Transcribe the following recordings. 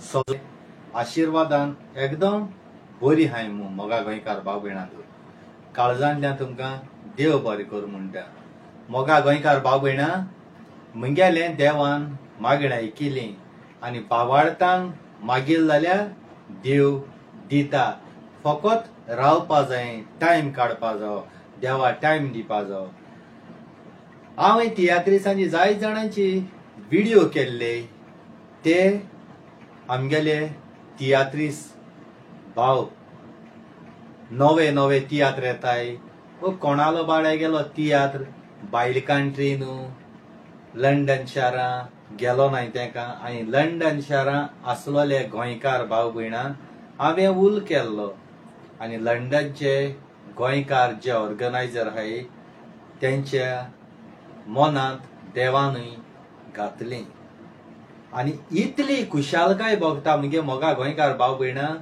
सगळे आशिर्वादान एकदम बरी हाय मू मोगा गोंयकार भाव भयणां. काळजांतल्यान तुमकां देव बरें करूं म्हणटा. मोगा गोंयकार भाव भयणां, म्हगेलें देवान मागणें आयकिलें आनी बावाळतान मागील जाल्यार देव दिता. फकत रावपा जाय, टायम काडपा जावो, देवा टायम दिवपा जावो. हांवें तियात्रिसांची जायत जाणांची व्हिडियो केल्ले, ते आमगेले तियात्रीस भाव नवे नवे तियात्र येताय. वो कोणालो बाळ्या गेलो तियात्र बायल कंट्री न्हू लंडन शारां गेलो नाय तेका. आनी लंडन शारां आसलोले गोंयकार भाव भयणां हांवें उल केल्लो आनी लंडनचे गोंयकार जे ऑर्गनायजर आहाय तेंच्या मनांत देवानूय घातली आनी इतली खुशालकाय भोगता मुगे मोगा गोंयकार भाव भयणां.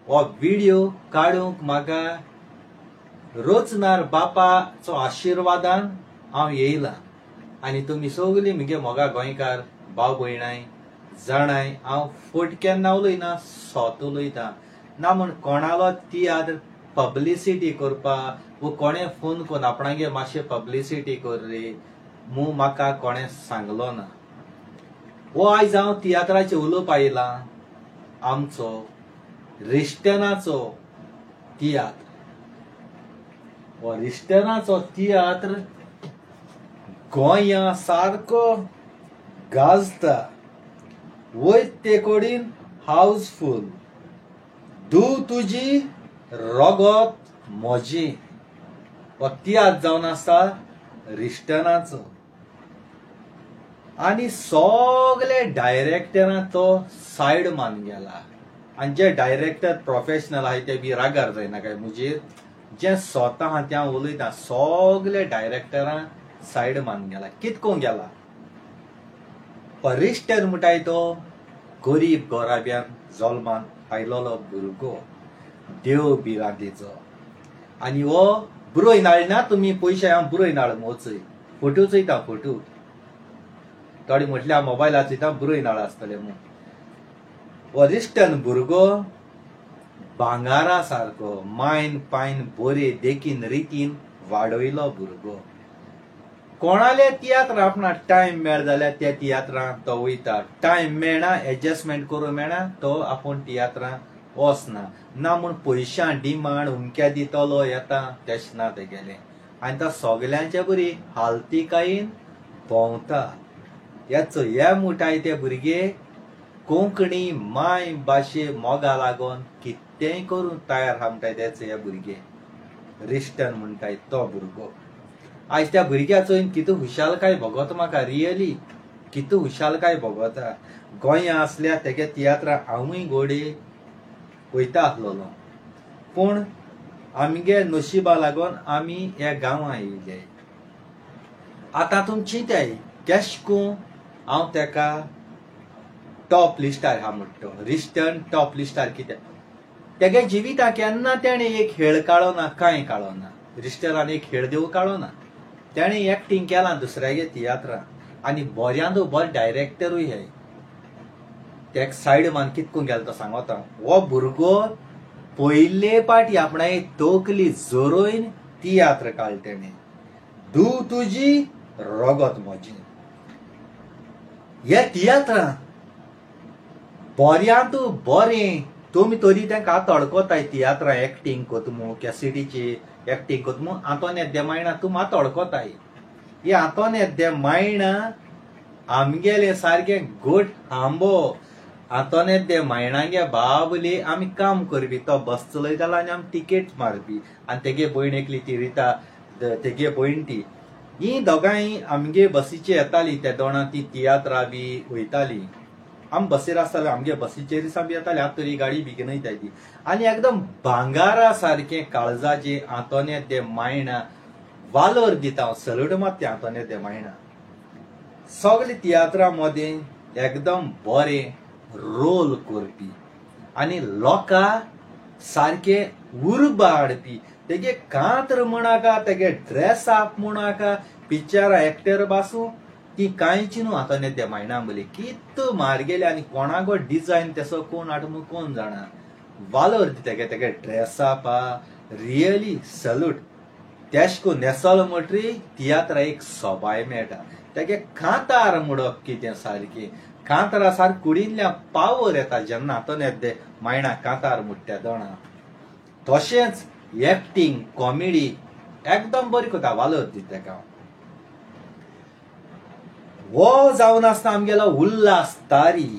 हो व्हिडियो काडूंक म्हाका रोचनार बापाचो आशिर्वादान हांव येयला आनी तुमी सगळीं मुगे मोगा गोंयकार भाव भयणाय जाणाय हांव फट केन्ना उलयना, सोत उलयता ना. म्हूण कोणालो तियात्र पब्लिसिटी करपाक वो कोणें फोन करून आपणागे मातशें पब्लिसिटी कर रे मू म्हाका कोणें सांगलो ना. हो आयज हांव तियात्राचेर उलोवप आयलां, आमचो रिश्टनाचो तियात्र. हो रिश्टनाचो तियात्र गोंया सारको गाजता, वयत ते कडेन हावजफूल. धूव तुजी रगत म्हजी हो तियात्र जावन आसा रिश्टनाचो. आनी सगळे डायरेक्टरां तो सायड मान गेला आनी जे डायरेक्टर प्रोफेशनल आहाय ते बी रागार जायना काय म्हजेर, जे स्वता आहा ते हांव उलयता. सगळे डायरेक्टरां सायड मान गेला. कितको गेला रिश्टन म्हणटाय तो गरीब गोराब्यान जल्मान आयलोलो भुरगो, देव भिरांतीचो. आनी हो बुरोय नाळ ना तुमी पयशे हांव बुरोय नाळ मोचय फोटो चोयता फोटो थोडे म्हटल्यार मोबायलार चोयता बुरोय नाळ आसतले म्हूण. हो रिश्टन भुरगो भांगारा सारको मायन पायन बरे देखीन रितीन वाडयलो भुरगो. कोणाले तियात्र आपणा टायम मेळ जाल्यार त्या तियात्रां तो वयता, टायम मेळना एडजस्टमेंट करूं मेळना तो आपूण तियात्रां वचना ना. म्हूण पयशां डिमांड उमक्या दितलो येता तेश ना तेगेलें. आनी तो सगल्यांचे बरी हालतिकायेन भोंवता. हेचो हे मुठाय ते भुरगे कोंकणी माय भाशे मोगा लागून कितेंय करूंक तयार आहा म्हणटाय तेच हे भुरगे रिश्टन म्हणटाय तो भुरगो. आयज त्या भुरग्याचो कितू हुशालकाय भोगता म्हाका, रियली कितू हुशालकाय भोगता. गोंया आसल्या तेगे तियात्रां हांवूय गोडे वयता आसलेलो, पूण आमगे नशिबा लागून आमी ह्या गांवां येयले. आतां तुमी चिंताय केशकून हांव तेका टॉप लिस्टार आहा म्हणटा, रिश्टन टॉप लिस्टार कित्याक तेगे जिविता केन्ना तेणें एक खेळ काडलो ना, कांय काडलो ना. रिश्टनान एक खेळ देव काडलो ना, तेणें एक्टींग केलां दुसऱ्यागे तियात्रां आनी बऱ्यांतू बरो डायरेक्टरूय हे. तेक सायड मान कितकून गेलो तो सांगता. हो भुरगो पयले पाटी आपणाय तकली जोरोवन तियात्र काडलो तेणें, धूव तुजी रगत म्हजी. हे तियात्रां बऱ्यांतू बरें तुमी तरी तेंका आतां अडकताय तियात्रां एक्टींग कोता मू, कॅसिटीची एक्टींग कोता मू. आंतोनेत दे मायणा तूं आतां अडकताय. हे आंतोनेत दे मायणा आमगेले सारकें गोट आंबो. आंतोनेत दे मायणागे बाबली आमी काम करपी, तो बस चलयतालो आनी आमी तिकेट मारपी. आनी तेगे भयण एकली ती रिता, तेगे भयण ती, ही दोगांय आमगे बसीचेर येताली. त्या दोणां ती तियात्रां बी वयताली. आमी बसीर आसताले, आमगे बसीचेर आमी येताले. आतां तरी गाडी बी घेवन वयताय ती. आनी एकदम भांगारा सारकें काळजाचें आंतोनेत दे मायणा वालोर दिता हांव, सल्यूट मारता आंतोनेत दे मायणा. सगळे तियात्रां मदें एकदम बरें रोल करपी आनी लोकां सारकें उर्बा हाडपी. तेगे कांत्र म्हणाका, तेगे ड्रेस आप म्हणाका, पिक्चरां एक्टर बासूं ती कांयची न्हू आतां ते मायणा बोली कितू मारगेले आनी कोणागो डिजायन तेसो कोण हाडटा म्हूण कोण जाणा. वालोर दी तेगे तेगे ड्रेसाप रियली सल्यूट. तेशको नेसलो म्हणटरी तियात्रा एक सोबाय मेळटा. तेगे कांतार म्हणप कितें सारकें कांतारा सारकें कुडींतल्यान पावर येता जेन्ना आतां ते मायणा कांतार म्हणटा दोणा. तशेंच एक्टींग कॉमेडी एकदम बरी करता वालोर दी तेका. हो जावन आसता आमगेलो उल्हास तारी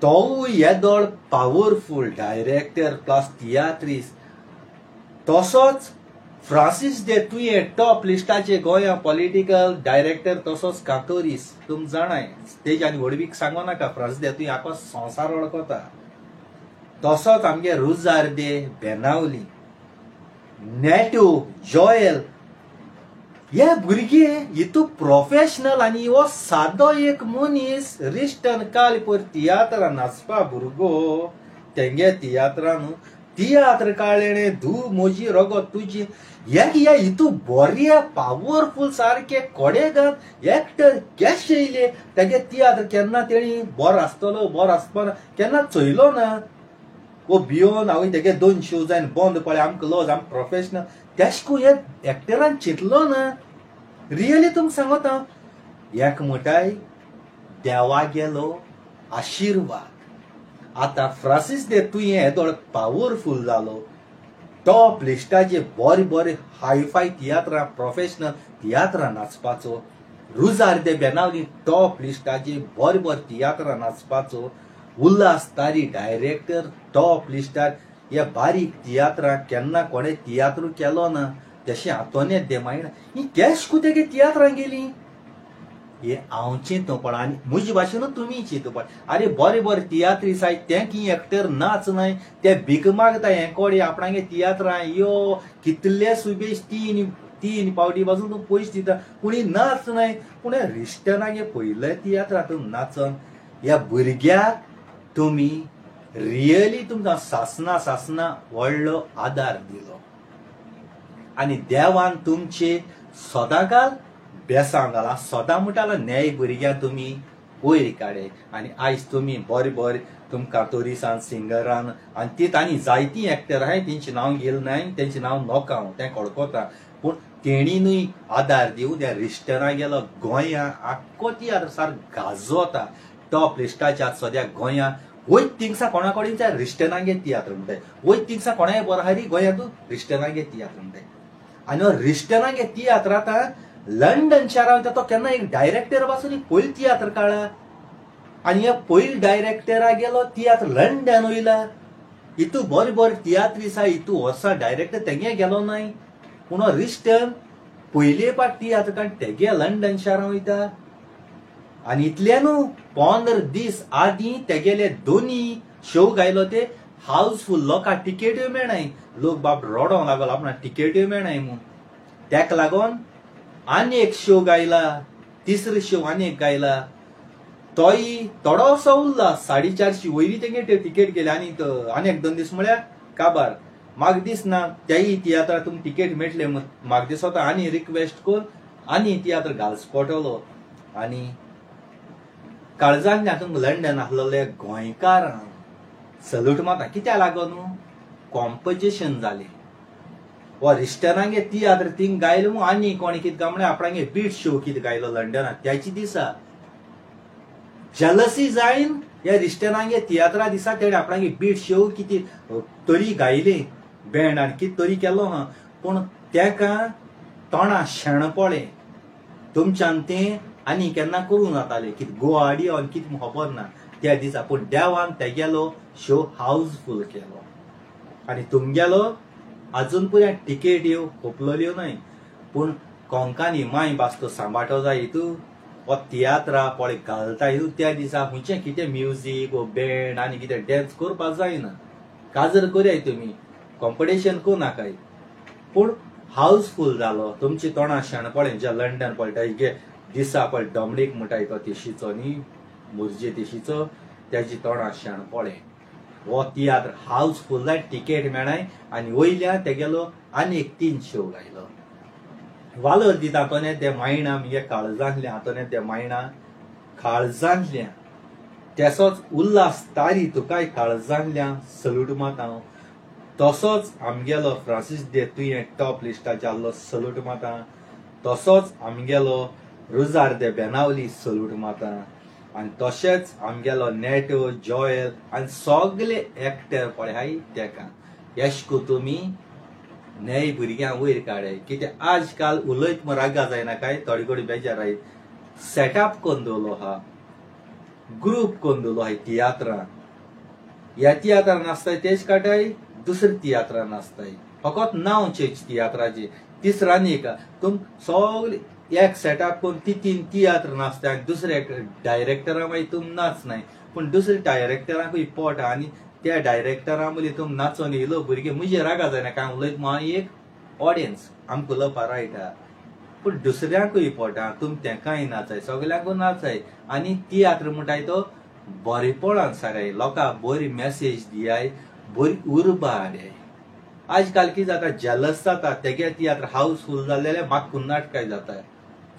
तोवूय येदोळ पावरफूल डायरेक्टर प्लस तियात्रीस. तसोच फ्रांसीस दे तुयें टॉप लिस्टाचे गोंया पॉलिटिकल डायरेक्टर तसोच कांतोरीस तुम जाणाय तेज आनी व्हडवीक सांगो नाका. फ्रांसीस दे तुयें आखो संवसार वळखता. तसोच आमगे रुजार दे बेनावली नेटो जॉयल हे भुरगे हितू प्रोफेशनल आनी हो सादो एक मनीस रिश्टन काल पयर तियात्रां नाचपा भुरगो तेंगे तियात्रां न्हू तियात्र काडले धू म्हजी रगत तुजी हे ह्या हितू बरे पावरफूल सारके कोडेगान एक्टर कॅश येयले तेगे तियात्र केन्ना तेणी बरो आसतलो बरो आसपा ना केन्ना चोयलो ना. वो भियोन हांवें तेगे दोन शो जायन बंद पळय आमकां लॉज आमकां प्रोफेशनल तेशको हे एक्टरान चिंतलो ना. रियली तुमकां सांगता हांव एक म्हणटाय देवा गेलो आशिर्वाद. आतां फ्रांसीस दे तुयें येदोळ पावरफूल जालो टॉप लिस्टाचे बरे बरे हायफाय तियात्रां प्रोफेशनल तियात्रां नाचपाचो. रुजार दे बेनावली टॉप लिस्टाचे बरे बरे तियात्रां नाचपाचो. उल्हास तारी डायरेक्टर टॉप लिस्टार ह्या बारीक तियात्रां केन्ना कोणें तियात्र केलो ना तशें आंतोनेत दे मायणा ही कॅश तेगे तियात्रां गेली. हे हांव चिंतू पण आनी म्हजे भाशेन तुमी चिंतू पण आरे बरे बरे तियात्रीस आहाय ते की एक्टर नाच न्हय ते भीक मागता हें कोडे आपणागे तियात्रां यो कितले सुबेज तीन तीन पावटी पासून तूं पयशे दिता पूण ही नाच न्हय. पूण ह्या रिश्टनागे पयले तियात्रां तूं नाचन ह्या भुरग्याक तुमी रियली तुमकां सासना सासना व्हडलो आदार दिलो आनी देवान तुमचे सदांकाल बेसांव घालां. सदां म्हणटालो न्याय भुरग्यां तुमी वयर काडे आनी आयज तुमी बरे बरे तुमकां तोरिसान सिंगरान आनी ती तांणी जायतीं एक्टर आहाय तेंचें नांव घेयलें नाय तेंचें नांव नोका हांव तें कळकोता पूण तेणी न्हय आदार दिवन त्या रिश्टना गेलो गोंया आख्खो तियात्र सारको गाजोता. टॉप लिस्टाच्या सद्या गोंया वयत थिंगसा कोणा कडेन त्या रिश्टनागे तियात्र म्हणटाय वयत थिंगसा कोणाय बरो आहा री गोंयांतूच रिश्टनागे तियात्र म्हणटाय. आनी हो रिश्टनागे तियात्र आतां लंडन शारांत तो केन्ना एक डायरेक्टर पासून पयलो तियात्र काडला आनी ह्या पयलो डायरेक्टरा गेलो तियात्र लंडन वयला. हितू बरे बरे तियात्रीस आहा हितू वर्सा डायरेक्टर तेगे गेलो न्हय पूण हो रिश्टन पयले पाट तियात्र काडून तेगे लंडन शारांत वयता. आनी इतले न्हू 15 दीस आदीं तेगेले दोनी शो गायलो ते हावसफूल लोकांक टिकेट्यो मेळनाय. लोक बाब रडोंक लागलो आपणाक टिकेट्यो मेळनाय म्हूण. तेका लागून आनी एक शो गायला तिसरो शो आनी एक गायला तोय थोडोसो उरला 450 वयली तेंगे ते टिकेट गेले आनी आनी एक 2 दीस म्हळ्यार काबार. म्हाका दिसना त्याय तियात्राक तुमकां टिकेट मेळटले म्हूण. म्हाका दिसता आनी रिक्वेस्ट करून आनी तियात्र घालचो पडटलो. आनी काळजांतल्यान तुमकां लंडन आसलेले गोंयकारांक सल्यूट मारता. कित्याक लागून न्हू कॉम्पोजिशन जालें वा रिश्टनागे तियात्र थिंग गायलो म्हूण आनी कोणें कितें काय म्हळ्यार आपणागे बीट शो कितें गायलो लंडनाक त्याचे दिसा जेलसी जायन ह्या रिश्टनागे तियात्रा दिसा तेणें आपणागे बीट शो कितें तरी गायली बँड आनी कितें तरी केलो हा पूण तेका तोंडा शेण पळय तुमच्यान तें आनी केन्ना करूंक जातालें कितें गोवा आडियो आनी कितें खबर ना त्या दिसा. पूण देवान तेगेलो शो हावसफूल केलो आनी तुमगेलो आजून पर्यंत टिकेट्यो खोपलेल्यो न्हय पूण कोंकानी माय भास तो सांबाळटो जाय हितू हो तियात्रा पळय घालता हितू त्या दिसा खंयचें कितें म्युजीक वो बँड आनी कितें डॅन्स करपाक जायना. काजर करयाय तुमी कॉम्पिटिशन करूं नाकाय पूण हावसफूल जालो तुमची तोंडा शेण पळय जे लंडन पळयता गे दिसा पळय डॉमनीक म्हणटाय तो तेशीचो न्ही मुर्जे तेशीचो तेजी तोंडा शेण पळय हो तियात्र हावसफूल जाय टिकेट मेळाय आनी वयल्या तेगेलो आनी एक 3 शो गायलो. वालोर दिता तोने ते मायणा मुगे काळजांतल्या तोने ते मायणा काळजांतल्या तेसोच उल्हास तारी तुकाय काळजांतल्या सल्यूट मारता हांव. तसोच आमगेलो फ्रांसीस दे तुयें टॉप लिस्टार जाल्लो सल्यूट मारता. तसोच आमगेलो रुजार दे बेनावली सल्यूट मारता. आनी तशेंच आमगेलो नेटो जॉयल आनी सगळे एक्टर पळय हाय तेका येशको तुमी न्हय भुरग्यांक वयर काडाय. कित्याक आज काल उलयत म्हूण रागा जायना काय थोडे कडेन बेजार आयत सेटअप कोन्न दवरलो आहा ग्रूप कोन्न दवरलो आहा तियात्रान. ह्या तियात्रान नासताय तेज काडाय दुसरे तियात्रान नासताय फकत नांव चेंज तियात्राचें तिसरांनी एक तुम सगळे एक सेटअप करून ती तीन तियात्र नासता आनी दुसऱ्या डायरेक्टरा मागीर तुम नाच नाय पूण दुसऱ्या डायरेक्टराकूय पोट आनी त्या डायरेक्टरा मुली तुम नाचोन येयलो भुरगे मुजे रागा जायना काय उलयत म्हाका एक ऑडियन्स आमकां उलोवपा रायट आहा पूण दुसऱ्यांकूय पोट आहा तुम तेंकांय नाचाय सगल्यांकूय नाचाय. आनी तियात्र म्हणटाय तो बरेपणान साराय लोकांक बरी मॅसेज दियाय बरी उर्बा हाडाय. आज काल कितें जाता जेलस जाता तेगे तियात्र हावसफूल जाल्ले म्हाका कुन्नाटकाय जाता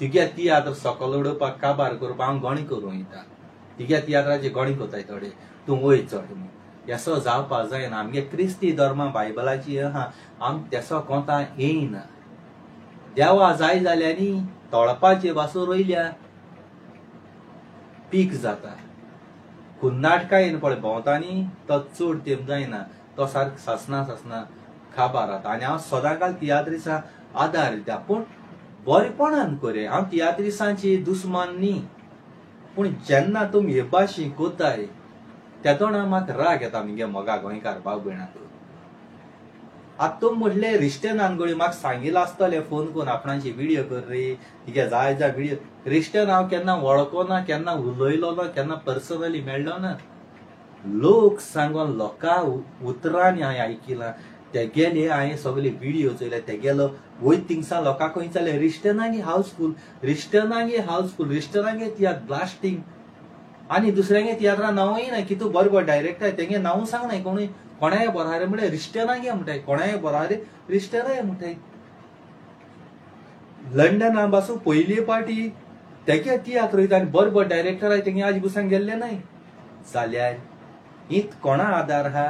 तिगे तियात्र सकल उडोवपाक काबार करपाक हांव गणी करूं वयता तिगे तियात्राचे गणी कोताय थोडे तूं वय चड म्हूण येसो जावपा जायना. आमगे क्रिस्ती धर्मा बायबलाची आहा आम तेसो कोंता येयना. देवा जाय जाल्यार न्ही तळपाचे बासो रोयल्या पीक जाता कुन्नाटकायेन पळय भोंवता न्ही तो चड तेंप जायना तो सारको सासना सासना खाबार जाता. आनी हांव सदांकाल तियात्रिसां आदार दिता पूण बरेपणान करे. हांव तियात्रिसांची दुस्मान न्ही पूण जेन्ना तुमी हे भाशेन कोताय तेदोणा म्हाका राग येता मुगे मोगा गोंयकार भाव भयणाक. आतां तुमी म्हटलें रिश्टेनान गळी म्हाका सांगिलां आसतलें फोन करून आपणाची विडियो कर रे तिगे जाय जाय विडियो. रिश्टेन हांव केन्ना वळखो ना केन्ना उलयलो ना केन्ना पर्सनली मेळ्ळो ना. लोक सांगोन लोकां उतरांनी हांवें आयकिलां तेगेले हांवें सगळे विडियो चोयले तेगेलो वयर थिंगसान लोकांक खंय जालें रिश्टनांगे हावसफूल रिश्टनांगे हावसफूल रिश्टनांगे तियात्र ब्लास्टींग आनी दुसऱ्यांगे तियात्रा नांवूय ना की तूं बरो बरो डायरेक्टर तेंगे नांव सांगनाय कोणूय कोणाय बरो आहा रे म्हळ्यार रिश्टनांगे म्हणटाय कोणाय बरो आहा रे रिश्टनाय म्हणटाय. लंडना पासून पयली पार्टी तेगे तियात्र वयता आनी बरो बरो डायरेक्टर आहाय तेंगे आज बुसान गेल्ले नाय जाल्यार हीत कोणा आदार आहा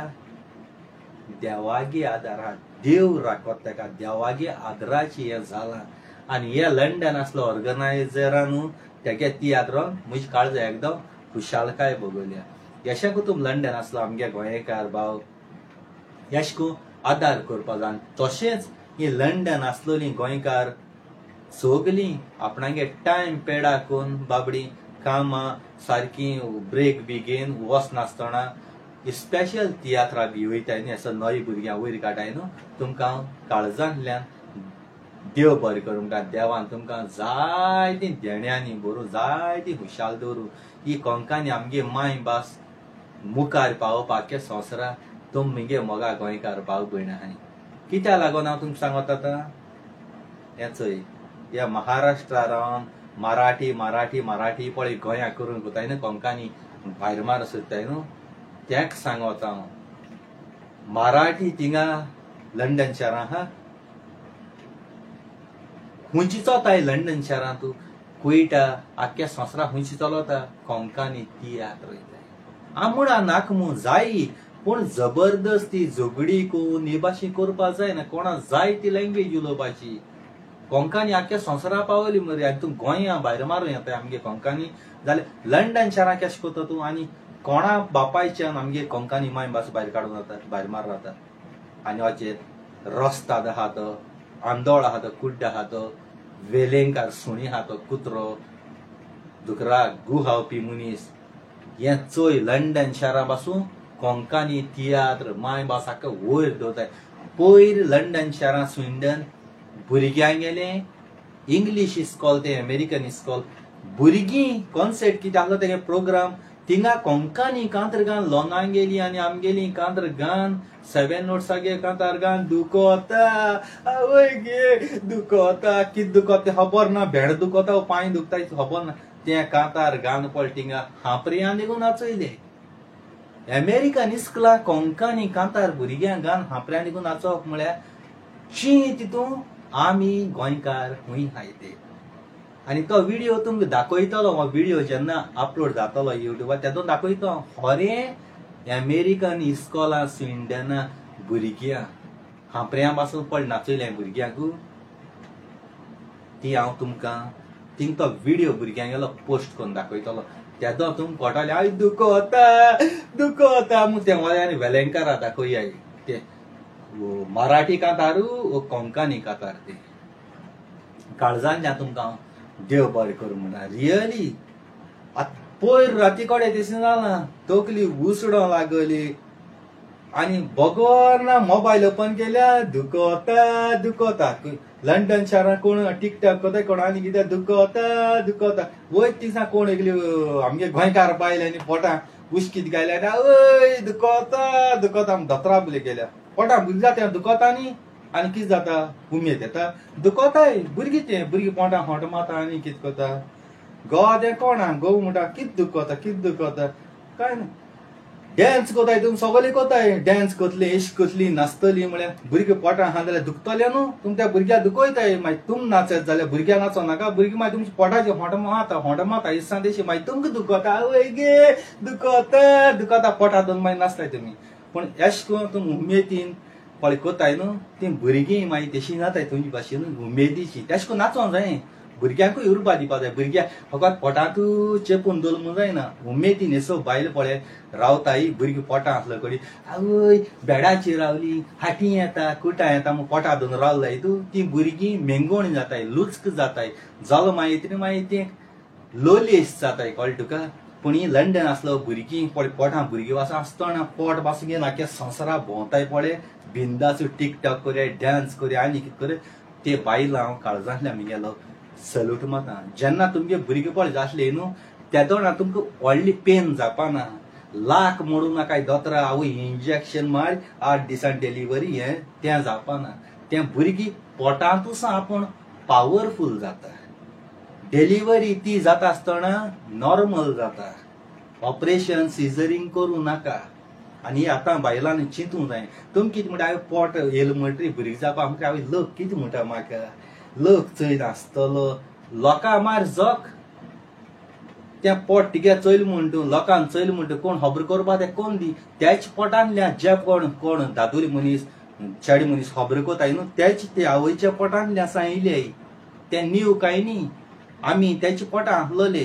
देवागे आदार आहा. देव राखत तेका देवागे आदराची हें जालां. आनी हे लंडन आसलो ऑर्गनायझरानू तेगे तियात्रान म्हजी काळजा एकदम खुशालकाय भोगवल्या. येशें तुम लंडन आसलो आमगे गोंयकार भाव येशको आदार करपा जाय. तशेंच ही लंडन आसलोली गोंयकार सगलीं आपणागे टायम पेडा करून बाबडी कामां सारकी ब्रेक बी घेवन वचनासतना स्पेशल तियात्रा बी वयताय न्ही असो नवी भुरग्यां वयर काडाय न्हू तुमकां काळजांतल्यान देव बरें करूं तुमकां देवान तुमकां जायतीं देण्यांनी भरूं जायती खुशाल दवरूं. ही कोंकणी आमगे माय भास मुखार पावोवपाक संवसाराक तुम मुगे मोगा गोंयकार भाव भयणां आहाय. कित्याक लागून हांव तुमकां सांगता आतां हें चोय ह्या महाराष्ट्रा रावन मराठी मराठी मराठी पळय गोंया करून कोताय न्हू कोंकणी भायर मार सोदताय न्हू तेंक सांगता हांव. मराठी थिंगा लंडन शारां आहा खुंयची चलताय लंडन शारांत तूं कोयटा आख्ख्या संवसाराक खुंयची चलता कोंकणी तियात्र वयताय. हांव म्हणा नाका म्हूण जाय पूण जबरदस्ती झगडी करून हे भाशेन करपा जायना. कोणा जाय ती लँग्वेज उलोवपाची. कोंकणी आख्ख्या संवसाराक पावली मरे आनी तूं गोंया भायर मारून येताय आमगे कोंकणी जाल्यार लंडन शारांत केशें करता तूं आनी कोणा बापायच्यान आमगे कोंकणी माय भास भायर काडून जाता भायर मार जाता. आनी वाचेर रस्ताद आहा तो आंदोळ आहा तो कुड्ड आहा तो वेलेंकार सुणी आहा तो कुत्रो दुकरा गु खावपी मनीस हें चोय लंडन शारा पासून कोंकणी तियात्र माय भास आख्खा वयर दवरताय. पयर लंडन शारां स्विंडन भुरग्यांक गेलें इंग्लीश इस्कॉल तें अमेरिकन इस्कॉल भुरगीं कॉन्सर्ट कितें आसलो तेगे प्रोग्राम थिंगा कोंकणी कांतर गान लोंगांगेली आनी आमगेली कांतर गान सेवन नोट्सागे कांतार गान दुखोता आवय गे दुखोता कितें दुखोता तें खबर ना भेंड दुखोता पांय दुखता खबर ना तें कांतार गान पळय थिंगा हांपऱ्यान देखून नाचयले. अमेरिकन इस्कला कोंकणी कांतार भुरग्यांक गान हांपऱ्यान देखून नाचोवप म्हळ्यार शी तितून आमी गोंयकार खूंय हाय ते. आनी तो व्हिडियो तुमकां दाखयतलो, हो व्हिडियो जेन्ना अपलोड जातलो युट्यूबार तेदोन दाखयतो. खरें अमेरिकन इस्कॉलां स्विंडना भुरग्यां हांपऱ्यां पासून पळ नाचयलें भुरग्यांक, ती हांव तुमकां थिंग तो व्हिडियो भुरग्यांगेलो पोस्ट करून दाखयतलो. तेदो तुमकां कळटलें I दुखोता दुखोता म्हूण. तें आनी वेलेंकारा दाखोवया, ते मराठी कांतारू वो कोंकणी कांतार ते काळजान तुमकां देव बरें करूं म्हणटा. रियली आतां पयर राती कडेन तशें जालां, तकली उसडों लागली आनी बगर ना मोबायल ओपन केल्या दुखोता दुखोता. लंडन शारांत कोण टिकटॉक कोता कोण आनी कितें दुखोता दुखोता. वयर तिसा कोण एकली आमगे गोंयकार बायल आनी पोटां उश्कीत गायल्या वय दुखोता दुखोता धोतरा बुले गेल्या पोटां भुरगीं जाता दुखोता न्ही आनी कितें जाता उमेद येता दुखोताय भुरगीं तें भुरगीं पोटां खोंट मारता आनी कितें करता गोवा तें कोण आहा गोव म्हणटा कितें दुखोता कितें दुखोता कांय ना. डॅन्स कोताय तुमी सगळे कोताय डॅन्स करतली एश करतली नाचतली म्हळ्यार भुरगीं पोटां आहा जाल्यार दुखतलें न्हू तुम त्या भुरग्याक दुखयताय. मागीर तुम नाचत जाल्यार भुरग्यां नाचो नाका, भुरगीं मागीर तुमच्या पोटाचे खोंट मारता खोंट मारता इसान तशी मागीर तुमकां दुखता आवय गे दुखता दुखता पोटां दोन मागीर नाचताय तुमी. पूण एश करून तुम उमेदीन पळय कोताय न्हू ती भुरगीं मागीर तशी जाताय तुमचे भाशेन उमेदीची. तेश करून नाचोंक जाय, भुरग्यांकूय उर्बा दिवपा जाय. भुरग्यांक फकत पोटांतू चेपून दवरलें म्हूण जायना, उमेदीन हेसो बायल पळय रावताय भुरगीं पोटां आसलो कडेन आवय बेडाचेर रावली हाटी येता कुटां येता म्हूण पोटां धरून रावलाय तूं, ती भुरगीं मेंगोण जाताय लुचक जाताय जालो मागीर ती मागीर तें लोलेश जाताय कळ्ळें तुका. पूण ही लंडन आसलो भुरगीं पळय पोटां भुरगीं वासून आसतना पोट पासून घेवन आख्या संवसारा भोंवताय पळय बिंदासू टिकटॉक करया डांस करया आनी कितें करया. ते बायलां हांव काळजांतल्यान गेलो सल्यूट मारता. जेन्ना तुमगे भुरगें पळय जातलें न्हू तेदोना तुमकां व्हडली पेन जावपाना, लाख मोडूं नाका दोतोरा आवय इंजेक्शन मार 8 दिसान डिलिव्हरी हें तें जावपाना. तें भुरगीं पोटांतूच आपूण पावरफूल जाता. डिलिव्हरी ती जाता आसतना नॉर्मल जाता, ऑपरेशन सिजरींग करूं नाका. आनी आतां बायलांनी चिंतूंक जाय तुमी कितें म्हणटा हांवें पोट येयलें म्हणटरी भुरगीं जावपा आमकां हांवें लोक कितें म्हणटा म्हाका लोक चोयन आसतलो लोकां मार जग तें पोट तिगे चोयलें म्हण तूं लोकांक चोयलें म्हण तूं कोण खबर करपा तें कोण दी त्याच पोटांतल्या जे कोण कोण दादुली मनीस चेडे मनीस खबर कोताय न्हू तेच ते आवयच्या पोटांतल्या सांयले तें नीव कांय न्ही आमी तेच्या पोटां आसलोले.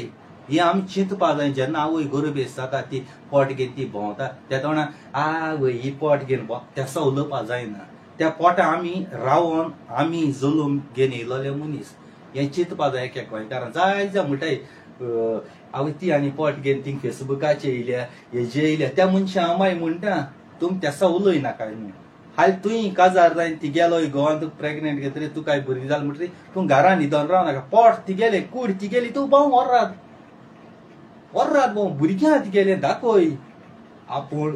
हें आमी चिंतपा जाय. जेन्ना आवय गरबेस जाता ती पोट घेवन ती भोंवता तेदोना आवय ही पोट घेवन भोंव तेसो उलोवपा जायना. त्या पोटा आमी रावन आमी जलूम घेवन येयलोले मनीस हें चिंतपा जाय. एका गोंयकारान जाय जाय म्हणटाय आवय ती आनी पोट घेवन थिंग फेसबुकाचेर येयल्या हेजेर येयल्या त्या मनशां हांव मागीर म्हणटा तुमी तेसो उलय नाकाय न्हू. हाल तुंय काजार जायन तिगेलो गोवान तुका प्रेग्नेंट घेतरी तुका कांय भुरगीं जालें म्हणटरी तूं घरान न्हिदोन राव नाका. पोट तिगेलें कूड तिगेली तूं भोंव व्हरात व्हरात भोंव भुरग्यां तिगेलें दाखय. आपूण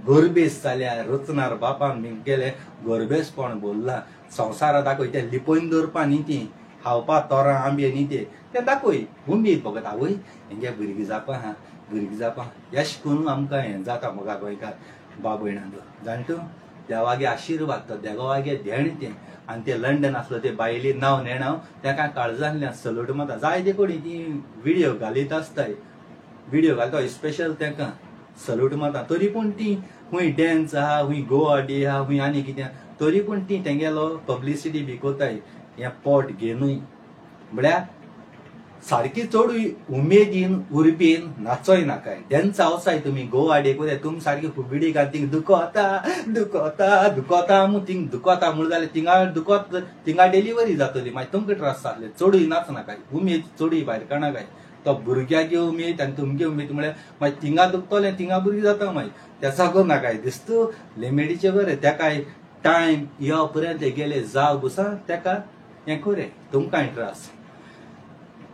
गरबेस जाल्या रचणार बापान गेले गरबेसपण भरलां संवसारा दाखय तें लिपोवन दवरपा न्ही ती खावपा तोरां आंबे न्ही ते तें दाखय उमेद फकत आवय हेंगे भुरगीं जावपा आहा भुरगीं जावपा येश करून आमकां हें जाता मोगा गोंयकार बाब भयणांचो जाण तूं देवागे आशिर्वाद तो देवागे देण तें. आनी ते लंडन आसलो ते बायले नांव नेणाव तेका काळजांतल्यान सल्यूट मारता. जायते कडेन ती व्हिडियो घालीत आसताय व्हिडियो घालता स्पेशल तेका सल्यूट मारता. तरी पूण ती खूंय डॅन्स आहा खूंय गोवा डे आहा खूंय आनी कितें तरी पूण ती तेंगेलो पब्लिसिटी बी कोताय हें पोट घेनूय म्हळ्यार सारकी चडूय उमेदीन उर्बेन नाचोय नाकाय. डॅन्सा वचाय तुमी गोवा डे कोताय तुमी सारकी फुगडी घाल थिंग दुखोता दुखोता दुखोता म्हूण थिंग दुखोता म्हूण जाल्यार थिंगा दुखोत थिंगा डिलिव्हरी जातली मागीर तुमकां त्रास जातले. चडूय नाच नाकाय उमेद चडूय भायर काडनाकाय. तो भुरग्याक उमेद आनी तुमगे उमेद म्हळ्यार मागीर थिंगा दुखतलें थिंगा भुरगीं जाता मागीर तेचा करनाकाय दिसतू लिमिटीचें बरें तेकाय टायम यो पर्यंत गेले जाव बसा तेका हें करें तुमकांय त्रास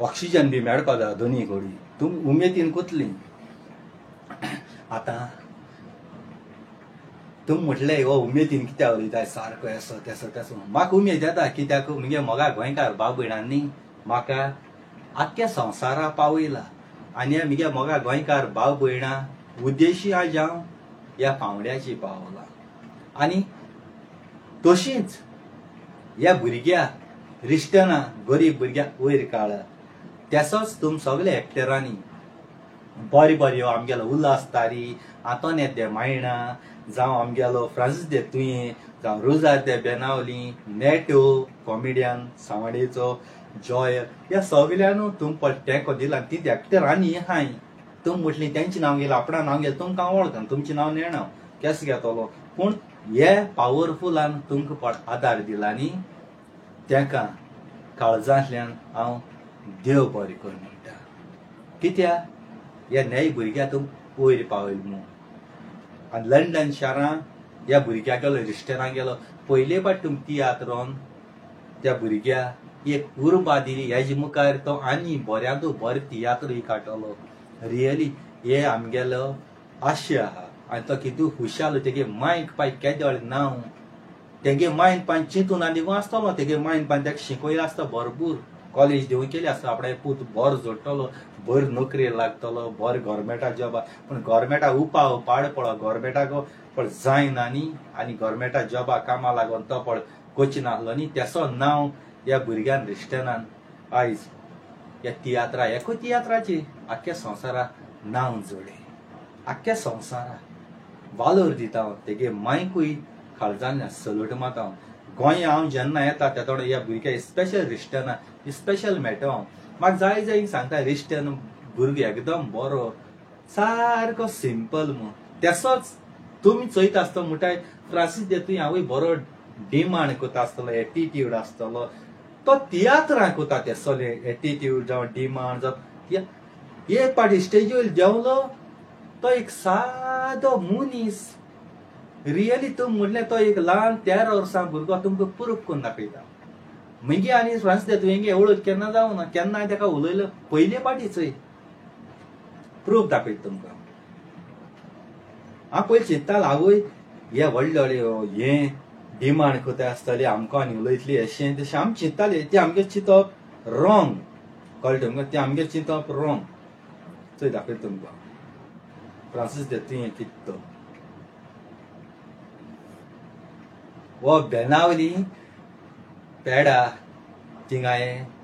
ऑक्सिजन बी मेळपा जाय दोनी कडेन तुम उमेदीन कोतली. आतां तुम म्हटलें हो उमेदीन कित्याक उलयताय सारको येसो तेसो तेसो म्हाका उमेद येता कित्याक मुगे मोगा गोंयकार बाब भयणांनी म्हाका आख्ख्या संवसारा पावयला आनी मुगे मोगा गोंयकार भाव भयणां उद्देशी आज हांव ह्या पांवड्याची पावला. आनी तशींच ह्या भुरग्या रिश्टना गरीब भुरग्या वयर काडला. तेसोच तुम सगळे एक्टरांनी बरी बरी आमगेलो उल्हास तारी, आंतोनेत दे मायणा, जावं आमगेलो फ्रांसीस दे तुयें, जावं रोजार दे बेनावली, नेटो कॉमेडियन सांवडेचो जॉयल, ह्या सगळ्यांनू तुम तेंको दिला. ती एक्टरांनी हाय तुम म्हटली तेंचें नांव घेयलें, आपणा नांव घेतलें, तुमकां वळखना, तुमचें नांव नेणा केस घेतलो, पूण हे पावरफुलान तुमकां पड आदार दिला न्ही, तेका काळजांतल्यान हांव देव बरें कर म्हणटा. कित्याक ह्या न्याय भुरग्या तुम वयर पावयले म्हूण. आनी लंडन शारां ह्या भुरग्या गेलो रिस्टोरां गेलो पयले फावट तुम तियात्रान त्या भुरग्या एक उर्बा दिली, हेजे मुखार तो आनी बऱ्यांतू बरो तियात्रूय काडटलो. रियली हे आमगेलो आशय आहा. आनी तो कितू हुशाल, तेगे मायक पाय केदळ नांव, तेगे मायन पान चिंतून आनी आसतलो, तेगे मायन पान तेका शिकयलें आसता भरपूर, कॉलेज दिवन केली आसता, आपणा पूत बरो जोडटलो, बरी नोकरी लागतलो, बरो गोवोरमेंटा जॉबा. पूण गोवोरमेंटा उपाव पाड पडो, गोवोरमेंटाक पड जायना न्ही, आनी गोवोरमेंटा जॉबा कामा लागून तो पड कोची नासलो न्ही, तेसो नांव ह्या भुरग्यान रिश्टनान आयज ह्या तियात्रा एकूय तियात्राची आख्ख्या संवसारा नांव जोडे, आख्ख्या संवसारा वालोर दिता हांव, तेगे मायकूय काळजांतल्यान सल्यूट मारता हांव. गोंय हांव जेन्ना येता तेदोडो ह्या भुरग्या स्पेशल रिश्टना स्पेशल मेळटा हांव. म्हाका जाय जाय सांगता रिश्टन भुरगो एकदम बरो, सारको सिंपल म्हूण. तेसोच तुमी चोयता आसता म्हणटाय फ्रांसीस दे तुवें हांवूय बरो डिमांड करता आसतलो, एटिट्यूड आसतलो, तो तियात्रां करता तेसोले एटिट्यूड जावं डिमांड जावं. एक पाटी स्टेजीर देंवलो तो एक सादो मनीस, रियली तुम म्हणलें तो एक ल्हान 13 वर्सां भुरगो तुमकां प्रूफ करून दाखयता. मागीर आनी फ्रांसीस दे तुवें वळख केन्ना जावना, केन्ना हांवें ताका उलयलो पयले पाटी चोय प्रूफ दाखयता तुमकां. हांव पयलीं चिंत्तालो आवय हे व्हडले व्हडले हे डिमांड करता आसतले आमकां आनी उलयतली अशें तशें आमी चिंत्ताले. तें आमगें चिंतप रोंग, कळ्ळें तुमकां, तें आमगें चिंतप रोंग. चोय दाखयता तुमकां फ्रांसीस दे तुवें कितें तो हो बेनावली पेडा थिंगा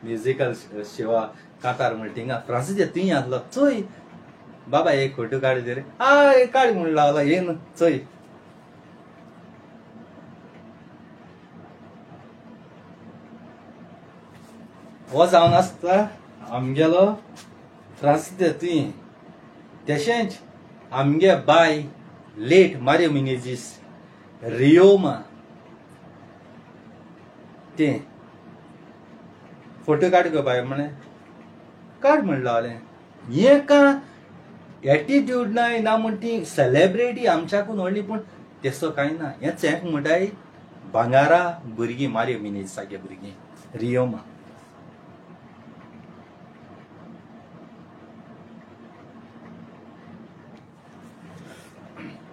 म्युजिकल शिवा कांतार म्हण थिंगा फ्रांसीस दे तुवें आसलो. चोय बाबा एक फोटो काड रे, आ काड म्हण लागलो हे न्हू. चोय हो जावन आसता आमगेलो फ्रांसीस दे तुवें. तशेंच आमगे बाय लेट मारियो मिनेजीस रियोमा तें फोटो काड गो बाय म्हणे काड म्हण लागलें. हें का एटिट्यूड ना ना म्हण ती सेलेब्रिटी आमच्याकून व्हडली, पूण तेसो कांय ना. हें चेंक म्हणटाय भांगारा भुरगीं मारियो मिनेजीसागे भुरगीं रियोमा.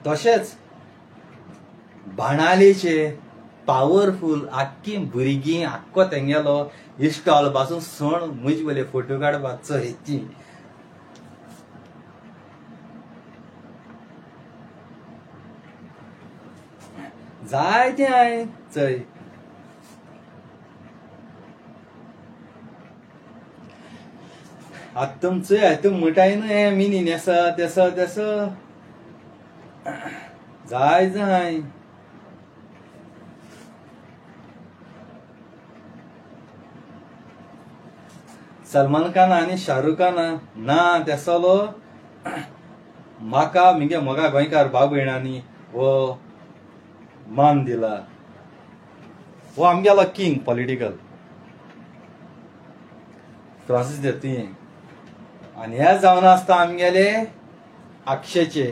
तशेंच बाणालेचे पावरफूल आख्खी भुरगीं आख्खो तेंगेलो इस्टॉल पासून सण म्हजे वयले फोटो काडपाक चोय ती. जायते हांवें चोय. आतां तुम चोय तुम म्हणटाय न्हू हें मिनीन आसा तेसो तेसो जाय जाय. सलमान खान आनी शाहरुख खान ना तेसलो म्हाका मिगे मोगा गोंयकार भाव भयणांनी हो मान दिला. हो आमगेलो किंग पॉलिटिकल फ्रांसीस दे तुवें. आनी हे जावन आसता आमगेले आक्षेचे.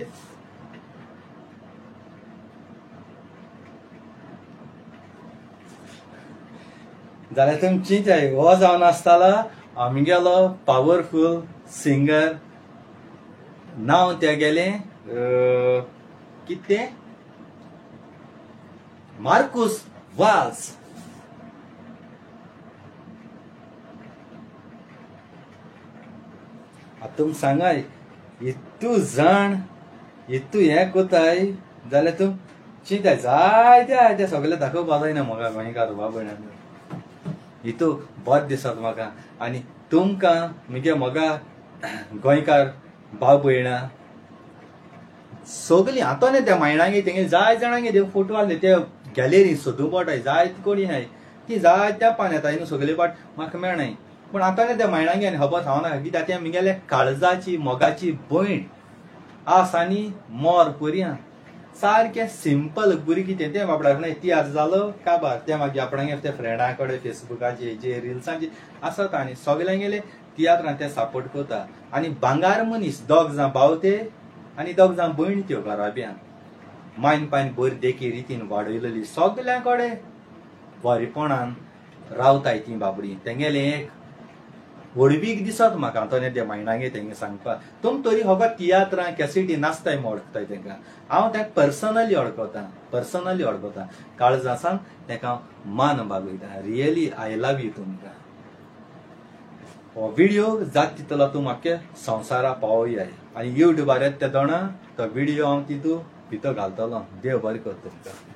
जाल्यार तुमची हो जावन आसतालो आमगेलो पावरफूल सिंगर, नांव तेगेलें कितें मार्कुस वाल्स. आतां तुम सांगाय इतू जाण इतू हें कोताय जाल्यार तुम चिंताय जायते आहाय ते सगळे दाखोवपा जायना म्हाका गोंयकार बाबा हितू बरें दिसत म्हाका. आनी तुमकां मुगे मोगा गोंयकार भाव भयणां सगळीं आतां न्ही त्या मायणांगे तेंगे जाय जाणांगे ते फोटो आहले ते गॅलरी सोदूं पडटाय जायत कोणी आहाय ती जाय त्या पान येताय न्हू सगळे पाट म्हाका मेळनाय. पूण आतां न्ही त्या मायणांगे आनी खबर हांव नाका कित्याक तें मुगेले काळजाची मोगाची भयण आस आनी मोर परी आहा. सारकें सिंपल भुरगीं तें तें बाबड्याक न्हय तियात्र जालो काबार तें मागीर आपणागे ते फ्रेंडा कडेन फेसबुकाचेर जे रिल्सांचेर आसता आनी सगल्यांगेले तियात्रान ते सपोर्ट करता. आनी भांगार मनीस दोग जाण भाव ते आनी दोग जाण भयण त्यो घराब्यान मायन पायन बरी देखी रितीन वाडयलेली सगल्यां कडेन बरेपणान रावताय ती बाबडी. तेंगेलें एक व्हडवीक दिसत म्हाका आंतोनी ते मायणागे तेंगे सांगपाक. तुम तरी हो तियात्रां कॅसिटी नाचताय म्हूण वळखताय तेंकां, हांव तेका पर्सनली वळखता, पर्सनली वळखता. काळजासान तेका मान बागयता. रियली I love you तुमकां. हो व्हिडियो जात तितलो तूं म्हाका संवसारा पावोया आनी युट्यूबार येता ते दोणा तो व्हिडियो हांव तितू भितर घालतलो. देव बरें कर तुमकां.